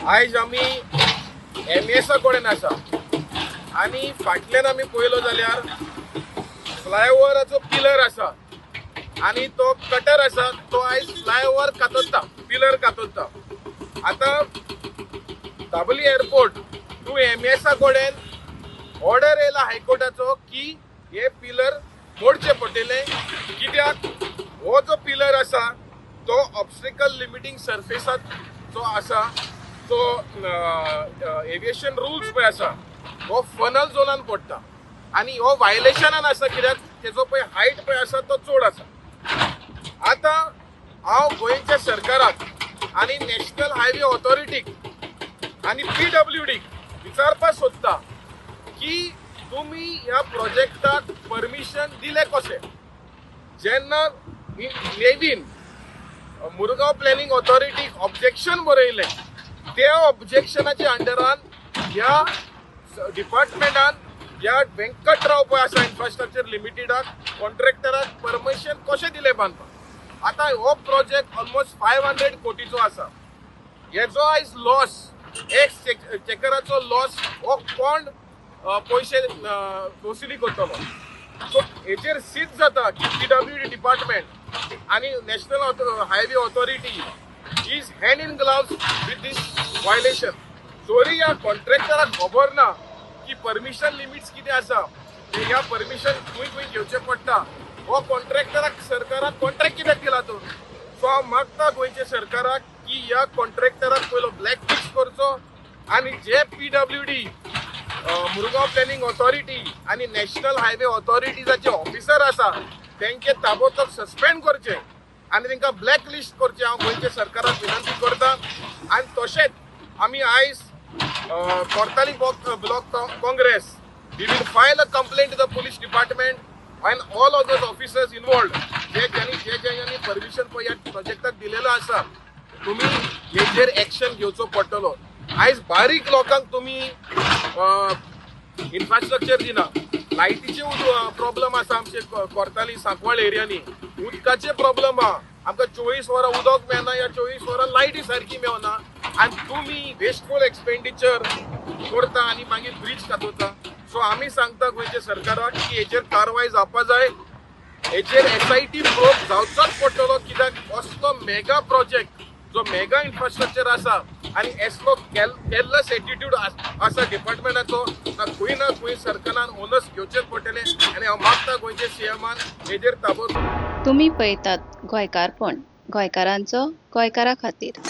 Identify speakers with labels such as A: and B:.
A: आयज आमी एमईएसा कडेन आसा आनी फाटल्यान आमी पळयलो जाल्यार फ्लायओवराचो पिलर आसा आनी तो कटर आसा तो आयज फ्लायओवर कातरता, पिलर कातरता. आतां दाबोली एअरपोर्ट टू एमईएसा कडेन ऑर्डर येयला हायकोर्टाचो की हे पिलर मोडचे पडटले, कित्याक हो जो पिलर आसा तो ऑब्स्टिकल लिमिटींग सर्फेसात जो आसा तो एविएशन रुल्स पळय आसा हो फनल झोनान पडटा आनी हो वायलेशनान आसा, कित्याक तेजो पळय हायट पळय आसा तो चड आसा. आतां हांव गोंयच्या सरकाराक आनी नॅशनल हायवे ऑथॉरिटीक आनी पीडब्ल्यूडीक विचारपाक सोदता की तुमी ह्या प्रोजेक्टाक परमिशन दिलें कशें? जेन्ना नेवीन मुरगांव प्लॅनिंग ऑथॉरिटीक ऑब्जेक्शन बरयलें त्या ऑब्जेक्शनाच्या अंडरान ह्या डिपार्टमेंटान ह्या व्यंकटराव पळय आसा इन्फ्रास्ट्रक्चर लिमिटेडाक कॉन्ट्रॅक्टराक परमिशन कशें दिलें बांदपाक? आतां हो प्रोजेक्ट ऑलमोस्ट 500 कोटीचो आसा. हेजो आयज लॉस, एक्स चेकराचो लॉस हो कोण पयशे वसुली करतलो? सो हेचेर सिद्ध जाता की पीडब्ल्यूडी डिपार्टमेंट आनी National Highway Authority is hand in gloves with this violation. जरी ह्या कॉन्ट्रॅक्टराक खबर ना की परमिशन लिमिट्स कितें आसा, ह्या परमिशन खंय खंय घेवचें पडटा, हो कॉन्ट्रॅक्टराक सरकारान कॉन्ट्रॅक्ट कित्याक दिला तो? सो हांव मागता गोंयच्या सरकाराक की ह्या कॉन्ट्रॅक्टराक पयलो ब्लॅक लिस्ट करचो आनी जे पीडब्ल्यूडी, मुरगांव प्लॅनिंग ऑथॉरिटी आनी नॅशनल हायवे ऑथॉरिटीजाचे ऑफिसर आसा तेंचे ताबडतोब सस्पेंड करचे आनी तांकां ब्लॅक लिस्ट करचें हांव गोंयच्या सरकाराक विनंती करता. आनी तशेंच आमी आयज Cortalim block Congress we will file a complaint to the police department and all others officers involved जे ज्यांनी जे ज्यांनी परमिशन पळय ह्या प्रोजेक्टाक दिलेलो आसा तुमी हेजेर एक्शन घेवचो पडटलो. आयज बारीक लोकांक तुमी इन्फ्रास्ट्रक्चर दिना, लायटीचे प्रॉब्लम आसा आमचे कोर्ताली सांकवाळ एरियांनी, उदकाचे प्रॉब्लम आहा, आमकां 24 वरां उदक मेळना या 24 वरां लायटी सारकी मेळना आनी तुमी वेस्टफूल एक्सपेंडिचर करता आनी मागीर ब्रीज कातरता. सो आमी सांगता गोंयच्या सरकाराक की हेचेर कारवाय जावपा जाय, हेचेर एसआयटी प्रोब जावचोच पडटलो, कित्याक असलो मेगा प्रोजेक्ट जो मेगा इन्फ्रास्ट्रक्चर आसा आनी असलो कॅरलेस एटिट्यूड आसा डिपार्टमेंटाचो, खंय ना खंय सरकारान ओनस घेवचेच पडटलें आनी हांव मागता गोंयच्या सीएमान हेजेर ताबडतोब.
B: तुमी पळयतात गोंयकारपण, गोंयकारांचो गोंयकारा खातीर.